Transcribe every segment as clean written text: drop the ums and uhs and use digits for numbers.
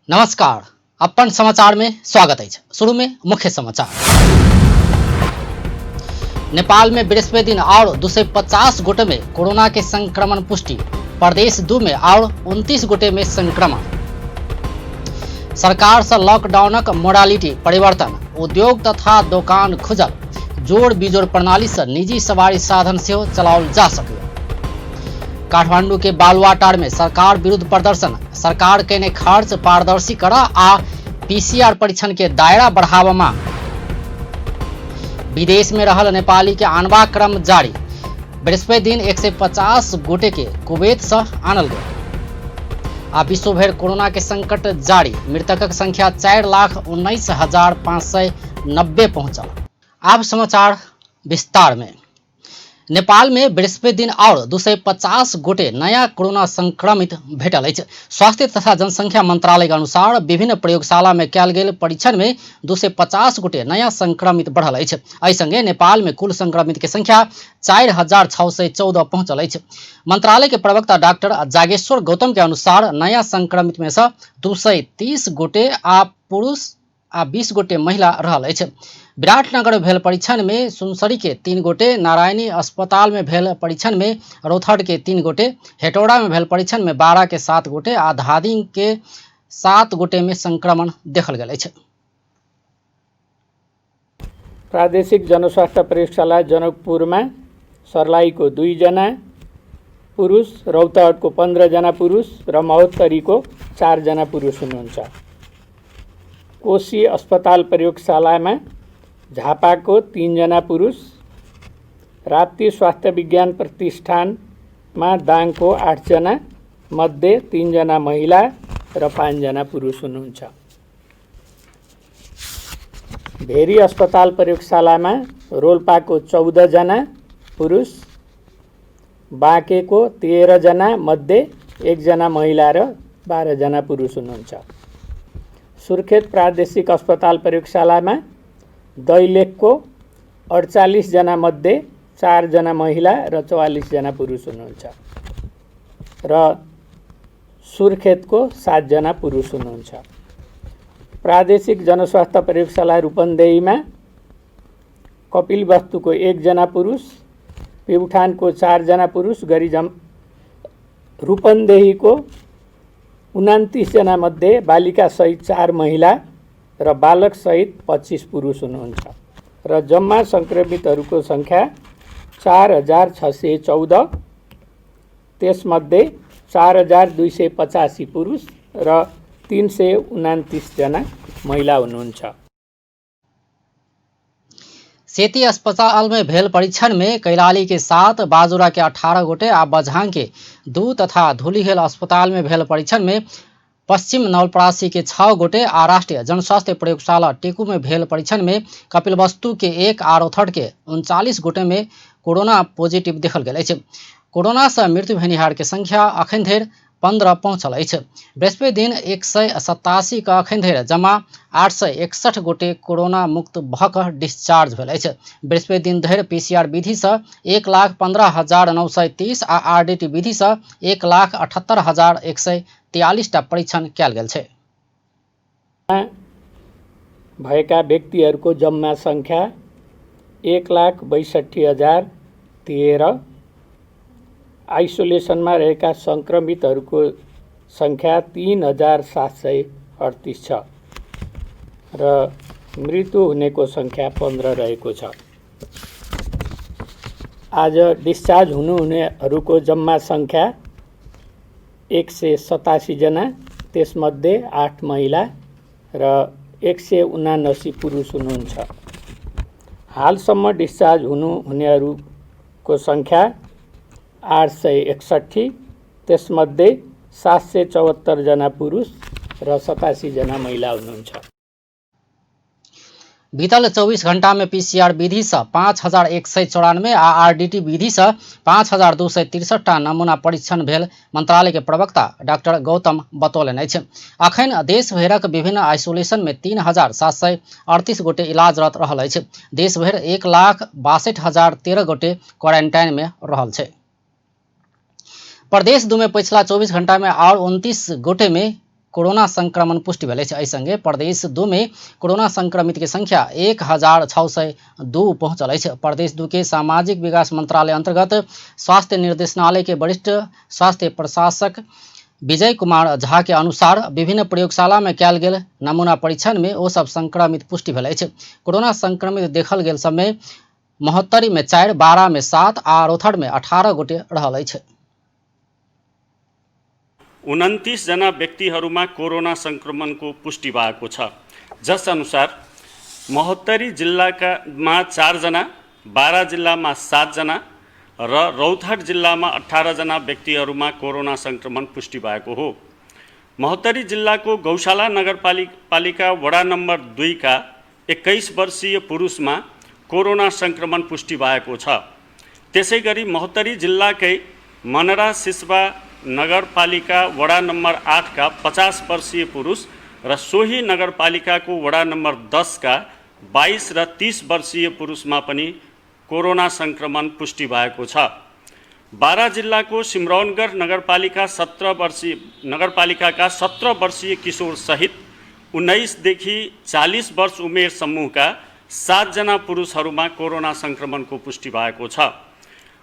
नमस्कार, अपन समाचार में स्वागत अछि। शुरू में मुख्य समाचार। नेपाल में बृहस्पति दिन और 250 गोटे में कोरोना के संक्रमण पुष्टि। प्रदेश 2 में और 29 गोटे में संक्रमण। सरकार से लॉकडाउनक मोडालिटी परिवर्तन, उद्योग तथा दोकान खुजल, जोड़ बिजोड़ प्रणाली से निजी सवारी साधन सेहो चलाओल जा सकैए। काठमांडू के बालुवाटार में सरकार विरुद्ध प्रदर्शन, सरकार केने खर्च पारदर्शी कर आ पीसीआर परीक्षण के दायरा बढ़ावा मांग। विदेश में रहल नेपाली के आनबा क्रम जारी, बृहस्पति दिन 150 गोटे के कुवैत से आनल गेल। आ विश्व भरि कोरोना के संकट जारी, मृतकक संख्या 4,19,590 पहुंचल। आब समाचार विस्तार में। नेपाल में बृहस्पति दिन और 250 गोटे नया कोरोना संक्रमित भेटल अछि। स्वास्थ्य तथा जनसंख्या मंत्रालय के अनुसार विभिन्न प्रयोगशाला में कयल गेल परीक्षण में 250 गोटे नया संक्रमित बढ़ल अछि। एहि संगे नेपाल में कुल संक्रमित के संख्या 4,614 पहुंचल अछि। मंत्रालय के प्रवक्ता डॉक्टर जागेश्वर गौतम के अनुसार नया संक्रमित में से 230 गोटे आ पुरुष आ 20 गोटे महिला रहल अछि। विराटनगर भेल परीक्षण में सुनसरी के 3 गोटे, नारायणी अस्पताल में भेल परीक्षण में रौथहट के 3 गोटे, हेटौड़ा में भेल परीक्षण में 12 के 7 गोटे आ धादिंग के 7 गोटे में संक्रमण देखल गेल अछि। प्रादेशिक जनस्वास्थ्य प्रयोगशाला जनकपुरमा सर्लाहीको 2 जना पुरुष, रौतहटको 15 जना पुरुष र महोत्तरीको 4 जना पुरुष हुनुहुन्छ। कोशी अस्पताल प्रयोगशालामा झापाको 3 जना पुरुष, राप्ती स्वास्थ्य विज्ञान प्रतिष्ठानमा दाङको 8 जना मध्ये 3 जना महिला र 5 जना पुरुष हुनुहुन्छ। भेरी अस्पताल प्रयोगशालामा रोल्पाको 14 जना पुरुष, बाँकेको 13 जना मध्ये 1 जना महिला र 12 जना पुरुष हुनुहुन्छ। सुर्खेत प्रादेशिक अस्पताल प्रयोगशालामा दैलेखको 48 जना मध्ये 4 जना महिला र 44 जना पुरुष हुनुहुन्छ र सुर्खेतको 7 जना पुरुष हुनुहुन्छ। प्रादेशिक जनस्वास्थ्य प्रयोगशाला रूपन्देहीमा कपिलवस्तुको 1 जना पुरुष, प्युठानको 4 जना पुरुष गरी रूपन्देहीको 29 जना मध्ये बालिका सहित 4 महिला र बालक सहित 25 पुरुष हुनुहुन्छ र जम्मा संक्रमितहरूको संख्या 4,614, त्यसमध्ये 4,285 पुरुष र 329 जना महिला हुनुहुन्छ। सेती अस्पताल में भेल परीक्षण में कैलाली के 7, बाजुरा के 18 गोटे आ बझांग के 2 तथा धुलीखेल अस्पताल में भेल परीक्षण में पश्चिम नवलपरासी के 6 गोटे आ राष्ट्रीय जनस्वास्थ्य प्रयोगशाला टेकू में भेल परीक्षण में कपिलवस्तु के 1 आ रौथहट के 39 गोटे में कोरोना पॉजिटिव देखल गेल अछि। कोरोना से मृत्यु भेनिहार के संख्या अखन धरि 15 पहुंचल अछि। बृहस्पति दिन 187 के अखन धरि जमा 861 गोटे कोरोना मुक्त भऽ कऽ डिस्चार्ज भेल अछि। बृहस्पति दिन धरि पीसीआर विधि सँ 1,15,930 आ आरडीटी विधि सँ 1,78,143 टा परीक्षण कयल गेल छै। भएका व्यक्तिहरूको जम्मा संख्या 1,62,013, आइसोलेसनमा रहेका संक्रमितहरूको संख्या 3,738 छ र मृत्यु हुनेको संख्या 15 रहेको छ। आज डिस्चार्ज हुनुहुनेहरूको जम्मा संख्या 187 जना, त्यसमध्ये 8 महिला र 179 पुरुष हुनुहुन्छ। हालसम्म डिस्चार्ज हुनुहुनेहरूको संख्या 861, त्यसमध्ये 774 जना पुरुष र 87 जना महिला हुनुहुन्छ। बीतल 24 घंटा में पीसीआर विधि से 5,194 आ आरडीटी विधि से 5,263 टा नमूना परीक्षण भेल मंत्रालय के प्रवक्ता डॉक्टर गौतम बतौलनि अछि। अखन देश भरिक विभिन्न आइसोलेशन में 3,738 गोटे इलाजरत रहल अछि। देश भरि 1,62,013 गोटे क्वारंटाइन में रहल छै। प्रदेश 2 में पछिला 24 घंटा में और 29 गोटे में कोरोना संक्रमण पुष्टि भेल अछि। एहि संगे प्रदेश 2 में कोरोना संक्रमित के संख्या 1602 पहुंचल अछि। प्रदेश 2 के सामाजिक विकास मंत्रालय अंतर्गत स्वास्थ्य निर्देशनालय के वरिष्ठ स्वास्थ्य प्रशासक विजय कुमार झा के अनुसार विभिन्न प्रयोगशाला में कयल गेल नमूना परीक्षण में ओ सब संक्रमित पुष्टि भेल अछि। कोरोना संक्रमित देखल गेल समय महोत्तरी में 4, 12 में 7 आ रौथर में 18 गोटे रहल अछि। 29 जना व्यक्तिहरूमा कोरोना संक्रमणको पुष्टि भएको छ। जसअनुसार महोत्तरी जिल्लामा 4 जना, 12 जिल्लामा 7 जना र रौतहट जिल्लामा 18 जना व्यक्तिहरूमा कोरोना संक्रमण पुष्टि भएको हो। महोत्तरी जिल्लाको गौशाला नगरपालिका वडा नम्बर 2 का 21 वर्षीय पुरुषमा कोरोना संक्रमण पुष्टि भएको छ। त्यसैगरी महोत्तरी जिल्लाकै मनरा सिस्वा नगरपालिका वडा नम्बर 8 का 50 वर्षीय पुरुष र सोही नगरपालिकाको वडा नम्बर 10 का 22 र 30 वर्षीय पुरुषमा पनि कोरोना संक्रमण पुष्टि भएको छ। 12 जिल्लाको सिमरौनगढ नगरपालिका 17 वर्षीय नगरपालिकाका 17 वर्षीय किशोर सहित 19 देखि 40 वर्ष उमेर समूहका 7 जना पुरुषहरूमा कोरोना संक्रमणको पुष्टि भएको छ।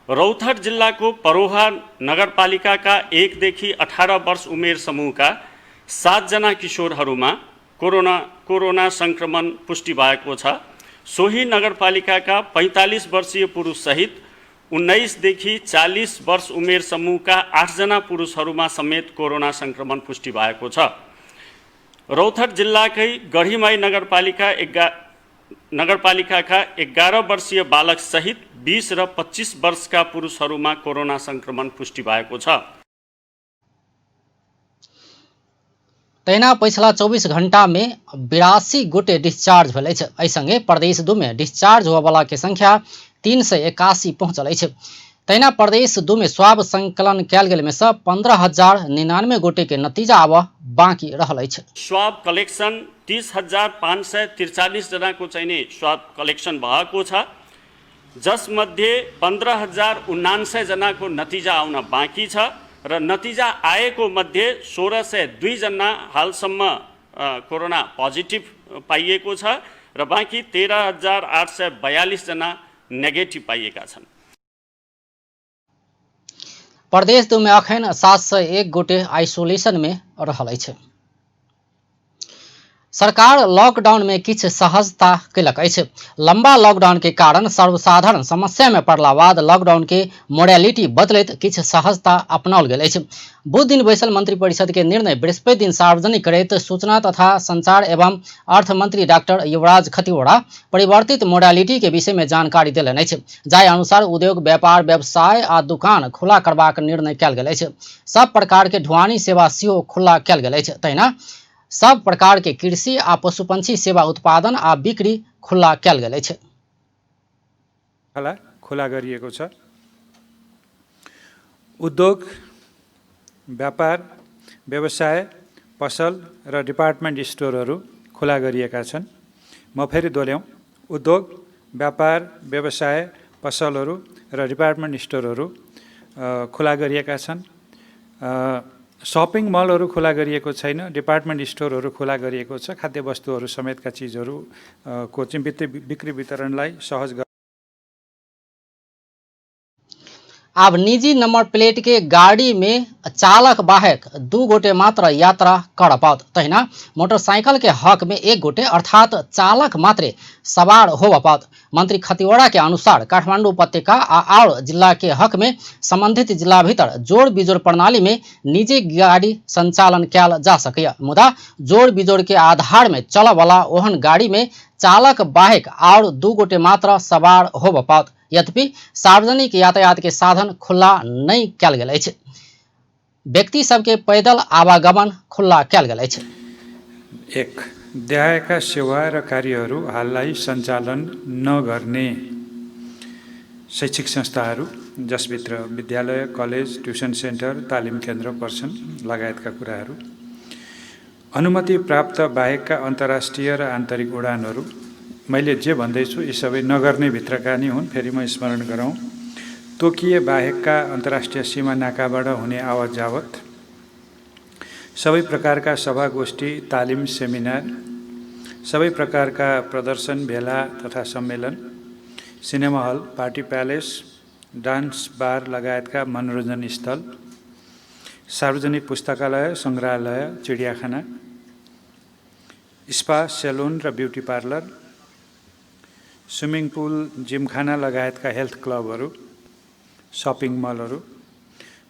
रौतहट जिल्लाको परोहा नगरपालिकाका 1 देखि 18 वर्ष उमेर समूहका 7 जना किशोरहरूमा कोरोना संक्रमण पुष्टि भएको छ। सोही नगरपालिकाका 45 वर्षीय पुरुष सहित 19 देखि 40 वर्ष उमेर समूहका 8 जना पुरुषहरूमा समेत कोरोना संक्रमण पुष्टि भएको छ। रौतहट जिल्लाकै गढीमाई नगरपालिकाका 11 वर्षीय बालक सहित 20 र 25 वर्षका पुरुषहरूमा कोरोना संक्रमण पुष्टि भएको छ। तहिना पछिला 24 घंटा में 82 गोटे डिस्चार्ज भेल अछि। एहि संगे प्रदेश 2 में डिस्चार्ज होबयवला के संख्या 381 पहुंचल अछि। तहिना प्रदेश 2 में स्वाब संकलन कयल गेल में सँ 15,099 गोटे के नतीजा आबऽ बाँकी रहल अछि। स्वाब कलेक्सन 30,543 जनाको चाहिँ नि स्वाब कलेक्सन भएको छ, जसमध्ये 15,099 जनाको नतिजा आउन बाँकी छ र नतिजा आएको मध्ये 1,602 जना हालसम्म कोरोना पोजिटिभ पाइएको छ र बाँकी 13,842 जना नेगेटिभ पाइएका छन्। प्रदेश 2 में अखन 701 गोटे आइसोलेशन में रहल अछि। सरकार लॉकडाउन में किछु सहजता कयलक अछि। लंबा लॉकडाउन के कारण सर्वसाधारण समस्या में पड़ला बाद लॉकडाउन के मोडैलिटी बदलैत किछु सहजता अपनाओल गेल अछि। बुध दिन बैसल मंत्रिपरिषद के निर्णय बृहस्पति दिन सार्वजनिक करैत सूचना तथा संचार एवं अर्थ मंत्री डॉक्टर युवराज खतिवड़ा परिवर्तित मोडैलिटी के विषय में जानकारी देलनि अछि। जाहि अनुसार उद्योग, व्यापार, व्यवसाय आ दुकान खुला करबाक निर्णय कयल गेल अछि। सब प्रकार के ढुआनी सेवा सेहो खुला कयल गेल अछि। तहिना सब प्रकार के कृषि आ पशुपक्षी सेवा उत्पादन आ बिक्री खुला कयल गेल अछि। खुला गरिएको छ। उद्योग, व्यापार, व्यवसाय, पसल र डिपार्टमेन्ट स्टोरहरू खुला गरिएका छन्। म फेरि दोहोऱ्याउँ, उद्योग, व्यापार, व्यवसाय, पसलहरू र डिपार्टमेन्ट स्टोरहरू खुला गरिएका छन्। सपिङ मलहरू खुला गरिएको छैन, डिपार्टमेन्ट स्टोरहरू खुला गरिएको छ। खाद्य वस्तुहरू समेतका चिजहरू को चाहिँ बिक्री वितरणलाई सहज आब निजी नंबर प्लेट के गाड़ी में चालक बाहेक 2 गोटे मात्र यात्रा कर पाओत। तहिना मोटरसाइकिल के हक में 1 गोटे अर्थात चालक मात्रे सवार होब पाओत। मंत्री खतिवड़ा के अनुसार काठमांडू उपत्यका आ और जिला के हक में संबंधित जिला भीतर जोड़ बिजोड़ प्रणाली में निजी गाड़ी संचालन कयल जा सकैया, मुदा जोड़ बिजोड़ के आधार में चलऽ वाला ओहन गाड़ी में चालक बाहेक और 2 गोटे मात्र सवार होब पाओत। यद्यपि सार्वजनिक यातायात के साधन खुला नहीं कयल गेल अछि। व्यक्ति सबके पैदल आवागमन खुला कयल गेल अछि। 1. देहायका सेवा र कार्यहरू हाललाई सञ्चालन नगर्ने शैक्षिक संस्थाहरू, जसभित्र विद्यालय, कलेज, ट्युसन सेन्टर, तालिम केन्द्र पर्छन् लगायतका कुराहरू। अनुमति प्राप्त बाहेकका अन्तर्राष्ट्रिय र आन्तरिक उडानहरू, मैले जे भन्दैछु यी सबै नगर्ने भित्रका नै हुन्, फेरि म स्मरण गराउँ। तोकिए बाहेकका अन्तर्राष्ट्रिय सीमा नाकाबाट हुने आवत जावत, सबै प्रकारका सभा गोष्ठी, तालिम, सेमिनार, सबै प्रकारका प्रदर्शन, भेला तथा सम्मेलन, cinema hall, party palace, dance bar लगायतका मनोरञ्जन स्थल, सार्वजनिक पुस्तकालय, सङ्ग्रहालय, चिडियाखाना, स्पा, सेलुन र beauty parlour, swimming pool, Gymkhana लगायतका हेल्थ क्लबहरू, सपिङ मलहरू,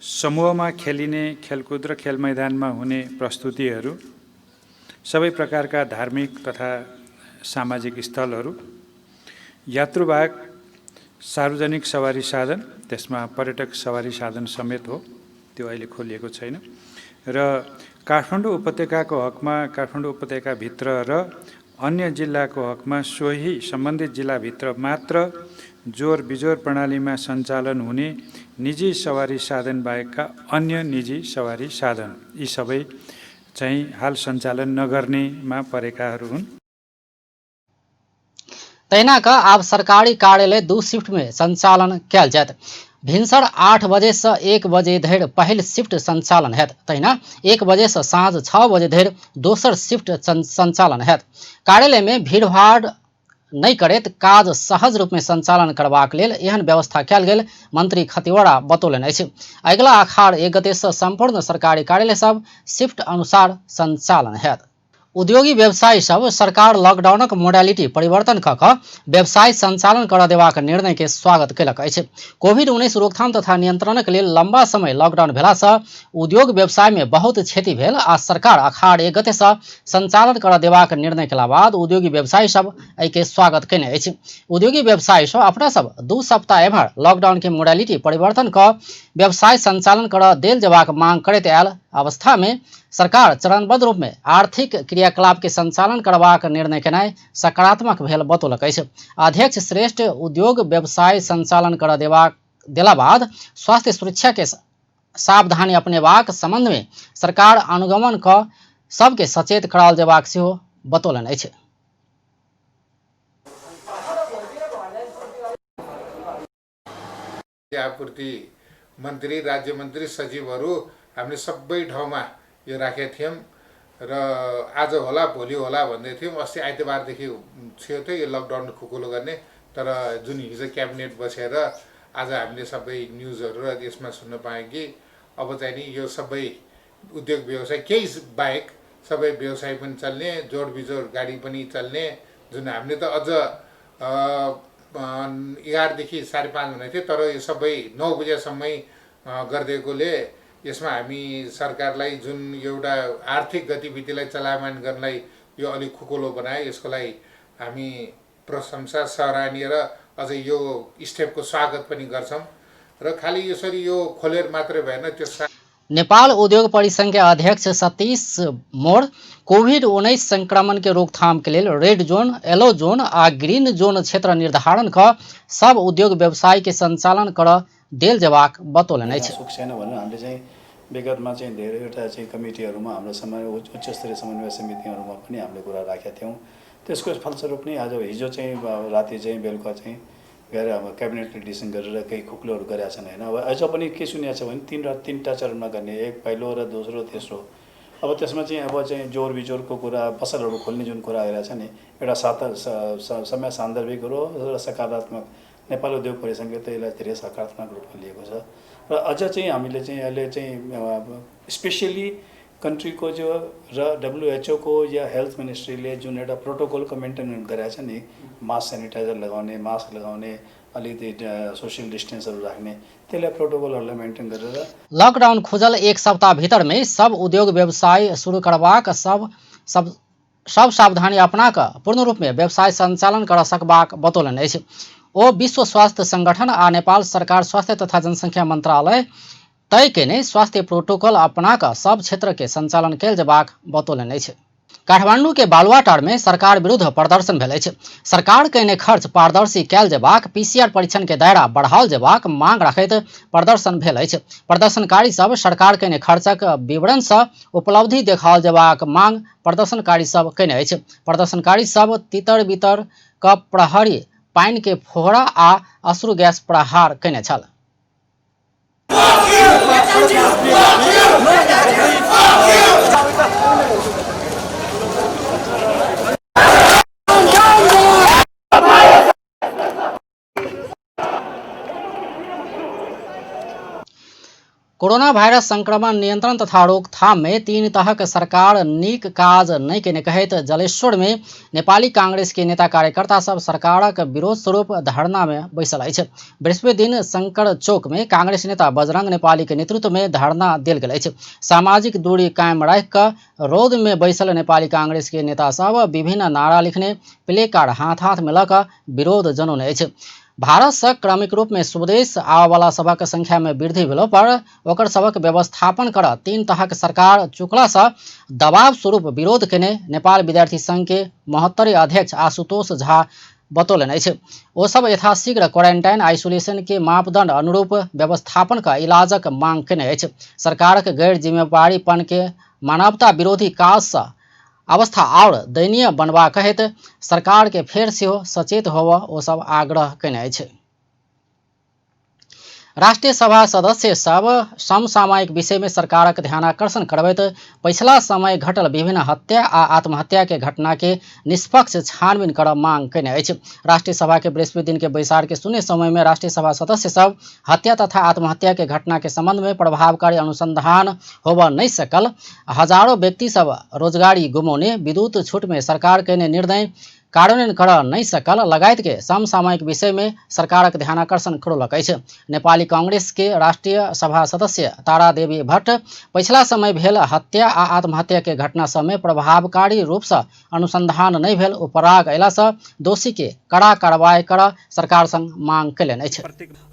समूहमा खेलिने खेलकुद र खेल मैदानमा हुने प्रस्तुतिहरू, सबै प्रकारका धार्मिक तथा सामाजिक स्थलहरू, यात्रुवाहक सार्वजनिक सवारी साधन, त्यसमा पर्यटक सवारी साधन समेत हो, त्यो अहिले खोलिएको छैन, र काठमाडौँ उपत्यकाको हकमा काठमाडौँ उपत्यकाभित्र र अन्य जिल्लाको हकमा सोही सम्बन्धित जिल्लाभित्र मात्र जोर बिजोर प्रणालीमा सञ्चालन हुने निजी सवारी साधन बाहेकका अन्य निजी सवारी साधन, यी सबै चाहिँ हाल सञ्चालन नगर्नेमा परेकाहरू हुन्। तहिना कऽ आब सरकारी कार्यालय 2 शिफ्ट में संचालन कयल जायत। भिनसर 8 बजे से 1 बजे धरि पहिल शिफ्ट संचालन हैत। तहिना 1 बजे से साँझ 6 बजे धरि दोसर शिफ्ट संचालन हैत। कार्यालय में भीड़भाड़ नहि करैत काज सहज रूप में संचालन करबाक लेल एहन व्यवस्था कयल गेल मंत्री खतिवड़ा बतौलनि अछि। अगिला अखाड़ 1 गते से संपूर्ण सरकारी कार्यालय सब शिफ्ट अनुसार संचालन हैत। उद्योगी व्यवसायी सब सरकार लॉकडाउनक मोडालिटी परिवर्तन कऽ कऽ व्यवसाय संचालन करऽ देबाक निर्णय के स्वागत कयलक अछि। कोविड-19 रोकथाम तथा नियंत्रणक लेल लंबा समय लॉकडाउन भेलासँ उद्योग व्यवसाय में बहुत क्षति भेल आ सरकार अखाड़ 1 गते सँ संचालन करऽ देबाक निर्णय केला बाद उद्योगी व्यवसायी सब एहिके स्वागत कयने अछि। उद्योगी व्यवसायी सब अपना सब 2 सप्ताह एम्हर लॉकडाउन के मोडालिटी परिवर्तन कऽ व्यवसाय संचालन करऽ देल जेबाक मांग करैत आयल अवस्था में सरकार चरणबद्ध रूप में आर्थिक क्रियाकलाप के संचालन करबाक निर्णय केनाइ सकारात्मक भेल बतौलक अछि। अध्यक्ष श्रेष्ठ उद्योग व्यवसाय संचालन करऽ देला बाद स्वास्थ्य सुरक्षा के सावधानी अपनेबाक संबंध में सरकार अनुगमन कऽ सबके सचेत कराओल जेबाक सेहो बतौलनि अछि। आपूर्ति मन्त्री, राज्य मन्त्री, सचिवहरू हामीले सबै ठाउँमा यो राखेका थियौँ र आज होला भोलि होला भन्दै थियौँ। अस्ति आइतबारदेखि थियो यो लकडाउन खुकुलो गर्ने, तर जुन हिजो क्याबिनेट बसेर आज हामीले सबै न्युजहरू र यसमा सुन्न पायौँ कि अब चाहिँ नि यो सबै उद्योग व्यवसाय केही बाहेक सबै व्यवसाय पनि चल्ने, जोड बिजोड गाडी पनि चल्ने, जुन हामीले त अझ 11 देखि 5:30 भनेको थियो, तर यो सबै 9 बजेसम्मै गरिदिएकोले यसमा हामी सरकारलाई जुन एउटा आर्थिक गतिविधिलाई चलायमान गर्नलाई यो अलिक खुकुलो बनायो, यसको लागि हामी प्रशंसा सराहनीय र अझ यो स्टेपको स्वागत पनि गर्छौँ। र खालि यसरी यो खोलेर मात्रै भएन, त्यो नेपाल उद्योग परिसंघ के अध्यक्ष सतीश मोर कोविड-19 संक्रमण के रोकथाम के लेल रेड जोन, येलो जोन आ ग्रीन जोन क्षेत्र निर्धारण क सब उद्योग व्यवसाय के संचालन कर देल जेबाक बतौलनि अछि। सुख छैन भनेर हामीले चाहिँ विगतमा चाहिँ धेरैवटा चाहिँ कमिटीहरूमा हाम्रो उच्चस्तरीय समन्वय समितिहरूमा पनि हामीले कुरा राखेका थियौँ। त्यसको फलस्वरूप नै आज हिजो चाहिँ राति चाहिँ बेलुका चाहिँ गएर अब क्याबिनेटले डिसिसन गरेर केही खुकुलोहरू गरेका छन् होइन। अब अझ पनि के सुनिएको छ भने तिनवटा चरणमा गर्ने, एक पहिलो र दोस्रो तेस्रो। अब त्यसमा चाहिँ अब चाहिँ जोर बिजोरको कुरा, पसलहरू खोल्ने जुन कुरा आइरहेको छ नि, एउटा समय सान्दर्भिक हो र सकारात्मक। नेपाल उद्योग परिसङ्घले त यसलाई धेरै सकारात्मक रूपमा लिएको छ र अझ चाहिँ हामीले चाहिँ अहिले चाहिँ स्पेसली कन्ट्रीको जो र डब्लुएचओको या हेल्थ मिनिस्ट्रीले जुन एउटा प्रोटोकलको मेन्टेन गरेको छ नि, मास्क सेनिटाइजर लगाउने, मास्क लगाउने, अलिकति सोसियल डिस्टेन्सहरू राख्ने, त्यसलाई प्रोटोकलहरूलाई मेन्टेन गरेर लकडाउन खुजल 1 सप्ताह भीतरमे सब उद्योग व्यवसाय शुरू करबाक सब सब सब सावधानी अपना कऽ पूर्ण रूपमे व्यवसाय संचालन कर सकबाक बतौलनि अछि। ओ विश्व स्वास्थ्य संगठन आ नेपाल सरकार स्वास्थ्य तथा जनसंख्या मंत्रालय तय केने स्वास्थ्य प्रोटोकॉल अपना कऽ सब क्षेत्र के संचालन कयल जेबाक बतौलनि अछि। काठमांडू के बालुवाटार में सरकार विरुद्ध प्रदर्शन भेल अछि। सरकार केने खर्च पारदर्शी कयल जेबाक, पीसीआर परीक्षण के दायरा बढ़ाओल जेबाक मांग राखैत प्रदर्शन भेल अछि। प्रदर्शनकारी सब सरकार केने खर्चक विवरण सँ उपलब्धि देखाओल जेबाक मांग प्रदर्शनकारी सब केने अछि। प्रदर्शनकारी सब तितर बितर क प्रहरी पानि के फोहरा आ अश्रु गैस प्रहार केने छल। कोरोना वायरस संक्रमण नियंत्रण तथा रोकथाम में तीन तहक सरकार नीक काज नहि केने कहैत जलेश्वर में नेपाली कांग्रेस के नेता कार्यकर्ता सब सरकारक विरोध स्वरूप धरना में बैसल अछि। बृहस्पति दिन शंकर चौक में कांग्रेस नेता बजरंग नेपाली के नेतृत्व में धरना देल गेल अछि। सामाजिक दूरी कायम राखि कऽ रौद में बैसल नेपाली कांग्रेस के नेता सब विभिन्न नारा लिखने प्ले कार्ड हाथ हाथ में लऽ कऽ विरोध जनौने अछि। भारत से क्रमिक रूप में स्वदेश आबयवला सभक संख्या में वृद्धि भेलो पर ओकर सभक व्यवस्थापन कर तीन तहक सरकार चुकला से दबाव स्वरूप विरोध केने नेपाल विद्यार्थी संघ के महोत्तरी अध्यक्ष आशुतोष झा बतौलनि अछि। ओ सब यथाशीघ्र क्वारेंटाइन आइसोलेशन के मापदंड अनुरूप व्यवस्थापन क इलाजक मांग केने अछि। सरकारक गैर जिम्मेवारीपन के मानवता विरोधी काज से अवस्था आओर दयनीय बनबाक हेतु सरकार के फेर सेहो सचेत होबऽ ओ सब आग्रह केने अछि। राष्ट्रीय सभा सदस्य सब समसामयिक विषय में सरकारक ध्यानाकर्षण करबैत पछिला समय घटल विभिन्न हत्या आ आत्महत्या के घटना के निष्पक्ष छानबीन करऽ मांग केने अछि। राष्ट्रीय सभा के बृहस्पति दिन के बैसार के शून्य समय में राष्ट्रीय सभा सदस्य सब हत्या तथा आत्महत्या के घटना के संबंध में प्रभावकारी अनुसंधान होबऽ नहि सकल, हजारों व्यक्ति सब रोजगारी गुमौने, विद्युत छूट में सरकार केने निर्णय कार्यान्वयन करऽ नहि सकल लगायत के समसामयिक विषय में सरकारक ध्यानाकर्षण करौलक अछि। नेपाली कांग्रेस के राष्ट्रीय सभा सदस्य तारा देवी भट्ट पछिला समय भेल हत्या आ आत्महत्या के घटना सब में प्रभावकारी रूप से अनुसंधान नहि भेल उपराग अयला से दोषी के कड़ा कार्रवाई करऽ सरकार संग मांग केलनि अछि।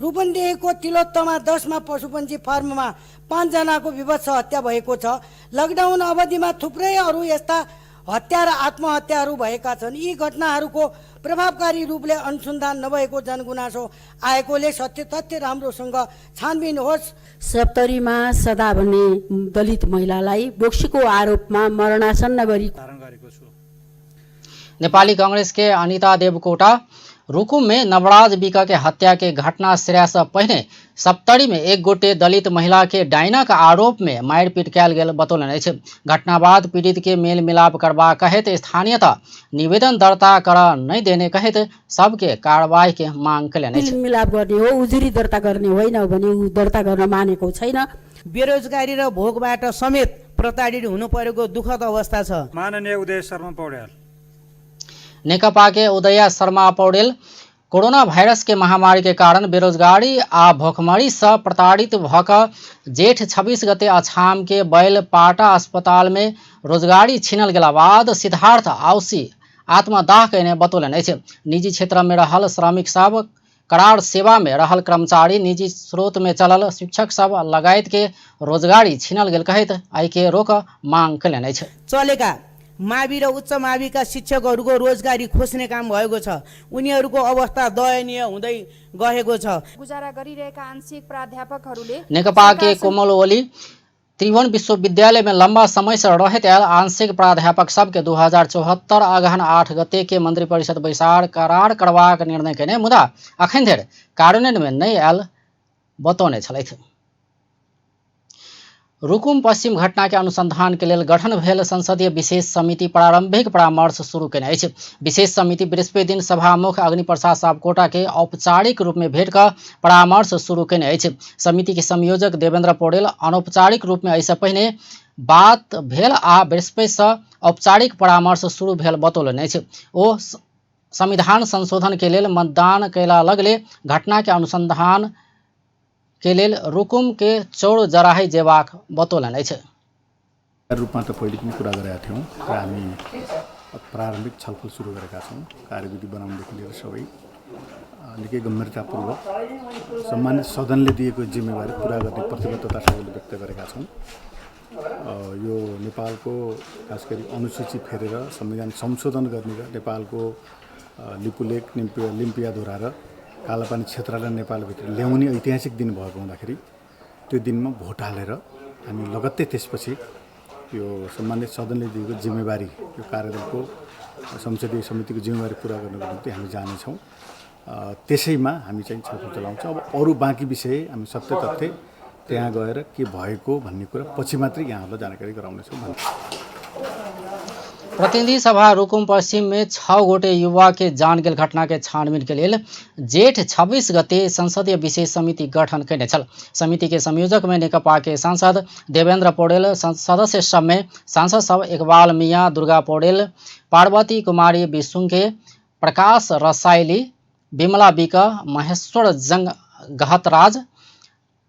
रूपन्देहीको तिलोत्तमा 10 मा पशुपन्छी फार्ममा 5 जनाको विभत्स हत्या भएको छ। लकडाउन अवधिमा थुप्रै अरू यस्ता हत्या र आत्महत्याहरू भएका छन्। यी घटनाहरूको प्रभावकारी रूपले अनुसन्धान नभएको जनगुनासो आएकोले सत्य तथ्य राम्रोसँग छानबिन होस्। सप्तरीमा सदा भन्ने दलित महिलालाई बोक्सीको आरोपमा मरणासन्न गरी धारण गरेको छु। नेपाली कांग्रेस के अनिता देवकोटा रुकुम में नवराज बिका के हत्या के घटना श्रेय से पहिने सप्तरी में एक गोटे दलित महिला के डायना के आरोप में मारिपीट कयल गेल बतौलनि अछि। घटना बाद पीड़ित के मेल मिलाप करबाक कहैत स्थानीयता निवेदन दर्ता कर नहि देने कहैत सबके कार्रवाई के मांग केलनि अछि। मेल मिलाप गर्ने हो, उजुरी दर्ता गर्ने होइन भने ऊ दर्ता गर्न मानेको छैन। बेरोजगारी र भोकबाट समेत प्रताडित हुनु परेको दुखद अवस्था छ। माननीय उदय शर्मा पौड्याल। नेकपा के उदय शर्मा पौडेल कोरोना वायरस के महामारी के कारण बेरोजगारी आ भूखमरी से प्रताड़ित भऽ कऽ जेठ 26 गते अछाम के बैलपाटा अस्पताल में रोजगारी छीनल गेला बाद सिद्धार्थ आउसी आत्मदाह कयने बतौलनि अछि। निजी क्षेत्र में रहल श्रमिक सब, करार सेवा में रहल कर्मचारी, निजी स्रोत में चलल शिक्षक सब लगायत के रोजगारी छीनल गेल कहैत एहिके रोक मांग केलनि अछि। चलेका मावि र उच्च माविका शिक्षकहरूको रोजगारी खोज्ने काम भएको छ। उनीहरूको अवस्था दयनीय हुँदै गएको छ। गुजारा गरिरहेका आंशिक प्राध्यापकहरूले नेकपा के कोमल ओली त्रिभुवन विश्वविद्यालय में लंबा समय से रहैत आयल आंशिक प्राध्यापक सबके 2074 अगहन 8 गते के मंत्रिपरिषद बैसार करार करबाक निर्णय केने मुदा अखन धरि कार्यान्वयन में नहि आयल बतौने छलथि। रुकुम पश्चिम घटना के अनुसंधान के लेल गठन भेल संसदीय विशेष समिति प्रारंभिक परामर्श शुरू केने अछि। विशेष समिति बृहस्पति दिन सभामुख अग्निप्रसाद सापकोटा के औपचारिक रूप में भेंट कऽ परामर्श शुरू केने अछि। समिति के संयोजक देवेंद्र पौडेल अनौपचारिक रूप में एहिसँ पहिने बात भेल आ बृहस्पति से औपचारिक परामर्श शुरू भेल बतौलनि अछि। ओ संविधान संशोधन के लेल मतदान कयला लगले घटना के अनुसंधान के लेल रुकुम के चौर जराही जेबाक बतौलनि अछि। रूपमा त पहिले पनि कुरा गरेका थियौँ र हामी प्रारम्भिक छलफल सुरु गरेका छौँ। कार्यविधि बनाउनुदेखि लिएर सबै निकै गम्भीरतापूर्वक सम्मानित सदनले दिएको जिम्मेवारी पुरा गर्ने प्रतिबद्धता सबैले व्यक्त गरेका छौँ। यो नेपालको खास गरी अनुसूची फेरेर संविधान संशोधन गर्ने र नेपालको लिपुलेख लिम्पियाधुरा र कालापानी क्षेत्रलाई नेपालभित्र ल्याउने ऐतिहासिक दिन भएको हुँदाखेरि त्यो दिनमा भोट हालेर हामी लगत्तै त्यसपछि यो सम्मानित सदनले दिएको जिम्मेवारी, यो कार्यदलको संसदीय समितिको जिम्मेवारी पुरा गर्नको निम्ति हामी जानेछौँ। त्यसैमा हामी चाहिँ छलफल चलाउँछौँ। अब अरू बाँकी विषय हामी सत्य तथ्य त्यहाँ गएर के भएको भन्ने कुरा पछि मात्रै यहाँहरूलाई जानकारी गराउनेछौँ भन्ने। प्रतिनिधि सभा रुकुम पश्चिम में 6 गोटे युवा के जान गेल घटना के छानबीन के लेल जेठ 26 गते संसदीय विशेष समिति गठन कयने छल। समिति के संयोजक में नेकपा के सांसद देवेंद्र पौडेल, सदस्य सब में सांसद सब इकबाल मियाँ, दुर्गा पौडेल, पार्वती कुमारी बिसुंगे, प्रकाश रसाइली, विमला बिक, महेश्वर जंग गहतराज,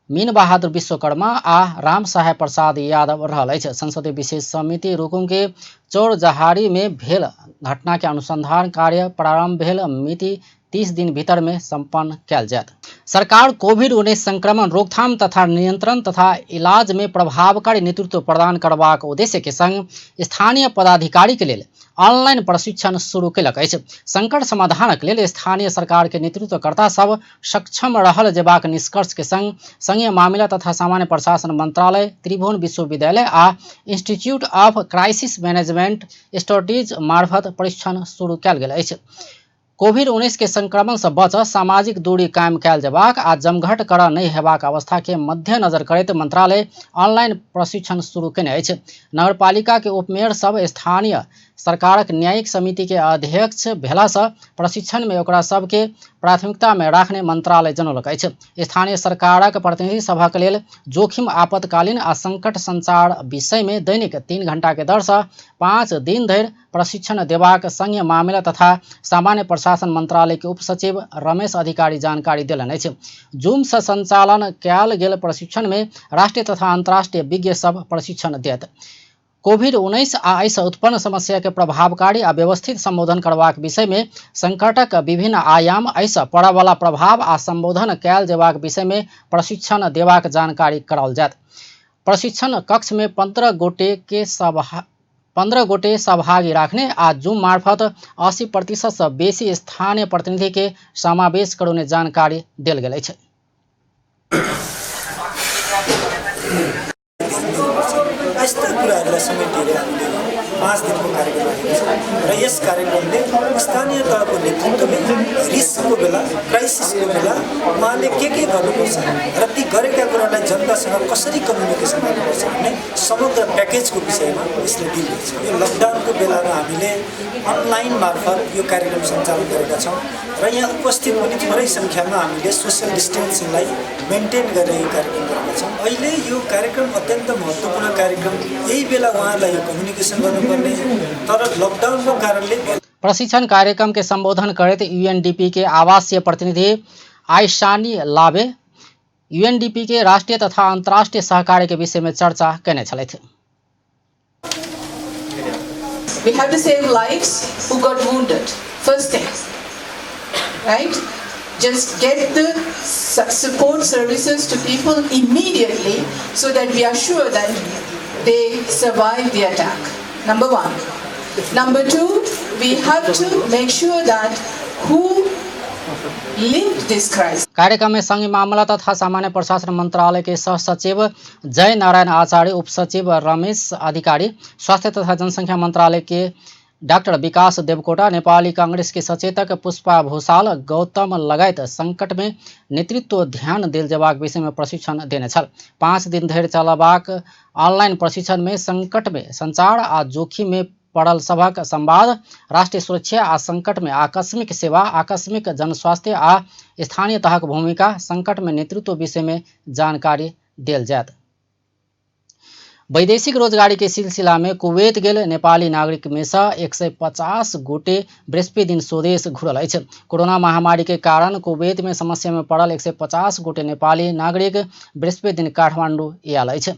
मीन बहादुर विश्वकर्मा आ राम सहाय प्रसाद यादव रहल अछि। संसदीय विशेष समिति रुकुम के चौरजहारी में भेल घटना के अनुसंधान कार्य प्रारंभ भेल मिति 30 दिन भीतर में संपन्न कयल जायत। सरकार कोविड-19 संक्रमण रोकथाम तथा नियंत्रण तथा इलाज में प्रभावकारी नेतृत्व प्रदान करबाक उद्देश्य के संग स्थानीय पदाधिकारी के लेल ऑनलाइन प्रशिक्षण शुरू केलक अछि। संकट समाधानक लेल स्थानीय सरकार के नेतृत्वकर्ता सब सक्षम रहल जेबाक निष्कर्ष के संग संघीय मामिला तथा सामान्य प्रशासन मंत्रालय, त्रिभुवन विश्वविद्यालय आ institute of crisis management studies मार्फत प्रशिक्षण शुरू कयल गेल अछि। कोविड-19 के संक्रमण से बच सामाजिक दूरी कायम कयल जेबाक आ जमघट करऽ नहि हेबाक अवस्था के मद्देनजर करैत मंत्रालय ऑनलाइन प्रशिक्षण शुरू केने अछि। नगरपालिका के उपमेयर सब स्थानीय सरकारक न्यायिक समिति के अध्यक्ष भेला से प्रशिक्षण में ओकरा सबके प्राथमिकता में राखने मंत्रालय जनौलक अछि। स्थानीय सरकारक प्रतिनिधि सभक लेल जोखिम, आपातकालीन आ संकट संचार विषय में दैनिक 3 घंटा के दर से 5 दिन धरि प्रशिक्षण देबाक संघीय मामिला तथा सामान्य प्रशासन मंत्रालय के उपसचिव रमेश अधिकारी जानकारी देलनि अछि। जूम से संचालन कयल गेल प्रशिक्षण में राष्ट्रीय तथा अंतर्राष्ट्रीय विज्ञ सब प्रशिक्षण देत। कोविड-19 आ एहिसँ उत्पन्न समस्या के प्रभावकारी आ व्यवस्थित संबोधन करबाक विषय में संकटक विभिन्न आयाम, एहिसँ पड़यवला प्रभाव आ संबोधन कयल जेबाक विषय में प्रशिक्षण देबाक जानकारी कराओल जायत। प्रशिक्षण कक्ष में 15 गोटे सहभागी राखने आ जूम मार्फत 80% से बेसी स्थानीय प्रतिनिधि के समावेश करौने जानकारी देल गेल अछि। यस्ता कुराहरूलाई समेटेर हामीले 5 दिनको कार्यक्रम राखेको छौँ र यस कार्यक्रमले स्थानीय तहको नेतृत्वले रिस्कको बेला, क्राइसिसको बेला उहाँले के गर्नुपर्छ र ती गरेका कुरालाई जनतासँग कसरी कम्युनिकेसन गर्नुपर्छ भन्ने समग्र प्याकेजको विषयमा यसले डिल गर्छ। यो लकडाउनको बेलामा हामीले अनलाइन मार्फत यो कार्यक्रम सञ्चालन गरेका छौँ र यहाँ उपस्थित पनि थोरै सङ्ख्यामा हामीले सोसियल डिस्टेन्सिङलाई मेन्टेन गरेर यो कार्यक्रम गरेका छौँ। अहिले यो कार्यक्रम अत्यन्त महत्त्वपूर्ण कार्यक्रम, यही बेला उहाँहरूलाई यो कम्युनिकेसन गर्नुपर्ने, तर लकडाउनको कारणले। प्रशिक्षण कार्यक्रम के संबोधन करैत यूएनडीपी के आवासीय प्रतिनिधि आयशानी लाबे यूएनडीपी के राष्ट्रीय तथा अंतर्राष्ट्रीय सहकार्य के विषय में चर्चा केने छलथि। We have to save lives who got wounded. First thing, right? Just get the support services to people immediately so that we are sure that they survive the attack. Number one. Number two, we have to make sure that who lived this crisis. कार्यक्रम में संघीय मामला तथा सामान्य प्रशासन मंत्रालय के सह सचिव जय नारायण आचार्य, उप सचिव रमेश अधिकारी, स्वास्थ्य तथा जनसंख्या मंत्रालय के डॉक्टर विकास देवकोटा, नेपाली कांग्रेस के सचेतक पुष्पा भूषाल गौतम लगायत संकट में नेतृत्व ध्यान देल जेबाक विषय में प्रशिक्षण देने छल। 5 दिन धरि चलबाक ऑनलाइन प्रशिक्षण में संकट में संचार आ जोखिम में पड़ल सभक संवाद, राष्ट्रीय सुरक्षा आ संकट में आकस्मिक सेवा, आकस्मिक जनस्वास्थ्य आ स्थानीय तहक भूमिका, संकट में नेतृत्व विषय में जानकारी देल जायत। वैदेशिक रोजगारी के सिलसिला में कुवैत गेल नेपाली नागरिक में से 150 गोटे बृहस्पति दिन स्वदेश घुरल अछि। कोरोना महामारी के कारण कुवैत में समस्या में पड़ल 150 गोटे नेपाली नागरिक बृहस्पति दिन काठमांडू आयल अछि।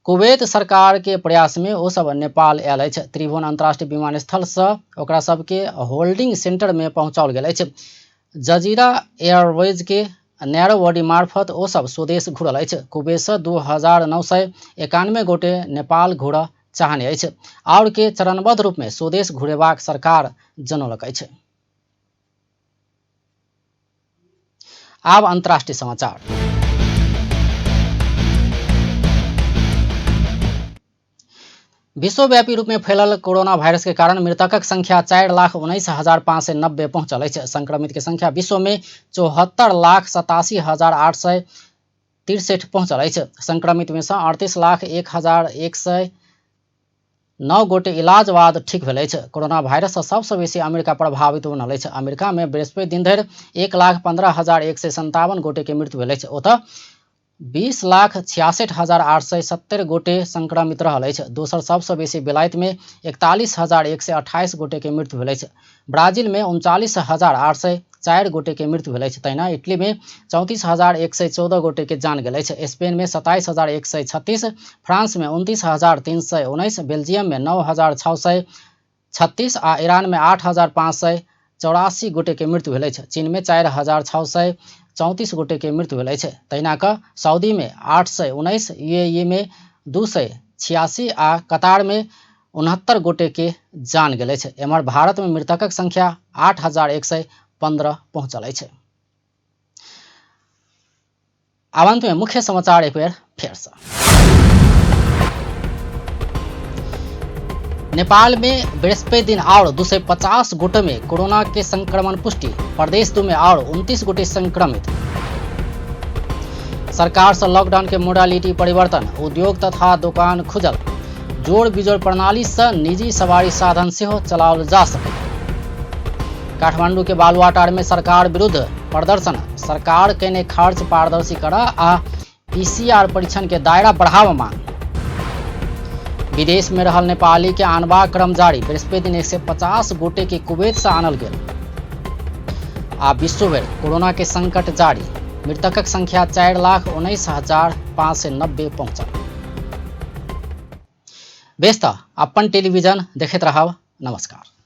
कुवैत सरकार के प्रयास में ओ सब नेपाल आयल अछि। त्रिभुवन अंतर्राष्ट्रीय विमानस्थल से ओकरा सबके होल्डिंग सेंटर में पहुंचाओल गेल अछि। जजीरा एयरवेज के नैरो बॉडी मार्फत ओ सब स्वदेश घुरल अछि। कुवैत से 2991 गोटे नेपाल घुरऽ चाहने अछि और के चरणबद्ध रूप में स्वदेश घुरेबाक सरकार जनौलक अछि। आब अंतर्राष्ट्रीय समाचार। विश्वव्यापी रूप में फैलल कोरोना वायरस के कारण मृतकक संख्या 4,19,590 पहुंचल अछि। संक्रमित के संख्या विश्व में 74,87,800 63 पहुँचल अछि। संक्रमित में सँ 38,01,109 गोटे इलाज बाद ठीक भेल अछि। कोरोना वायरस सँ सबसँ बेसी अमेरिका प्रभावित बनल अछि। अमेरिका में बृहस्पति दिन धरि 1,15,157 गोटे के मृत्यु भेल अछि। ओतऽ 20,66,870 गोटे संक्रमित रहल अछि। दोसर सबसँ बेसी बेलायत में 41,128 गोटे के मृत्यु भेल अछि। ब्राजील में 39,804 गोटे के मृत्यु भेल अछि। तहिना इटली में 34,114 गोटे के जान गेल अछि। स्पेन में 27,136, फ्रांस में 29,319, बेल्जियम में 9,636 आ ईरान में 8,584 गोटे के मृत्यु भेल अछि। चीन में 4,634 गोटे के मृत्यु भेल अछि। तहिना कऽ सऊदी में 819, यूएई में 286 आ कतार में 69 गोटे के जान गेल अछि। एम्हर भारत में मृतकक संख्या 8,115 पहुँचल अछि। आब अंत में मुख्य समाचार एक बेर फेर से। नेपाल में बृहस्पति दिन और 250 गोटे में कोरोना के संक्रमण पुष्टि। प्रदेश 2 में और 29 गोटे संक्रमित। सरकार से लॉकडाउन के मोडालिटी परिवर्तन, उद्योग तथा दुकान खुजल। जोड़ बिजोड़ प्रणाली से निजी सवारी साधन सेहो चलाओल जा सके। काठमांडू के बालुवाटार में सरकार विरुद्ध प्रदर्शन, सरकार केने खर्च पारदर्शी करा आ पीसीआर परीक्षण के दायरा बढ़ावा मांग। विदेश में रहल नेपाली के आनबाक क्रम जारी, बृहस्पति दिन 150 गोटे के कुवैत से आनल गेल। आ विश्वभरि कोरोना के संकट जारी, मृतकक संख्या 4,19,590 पहुंचल। बेस त अपन टेलीविजन देखैत रहब। नमस्कार।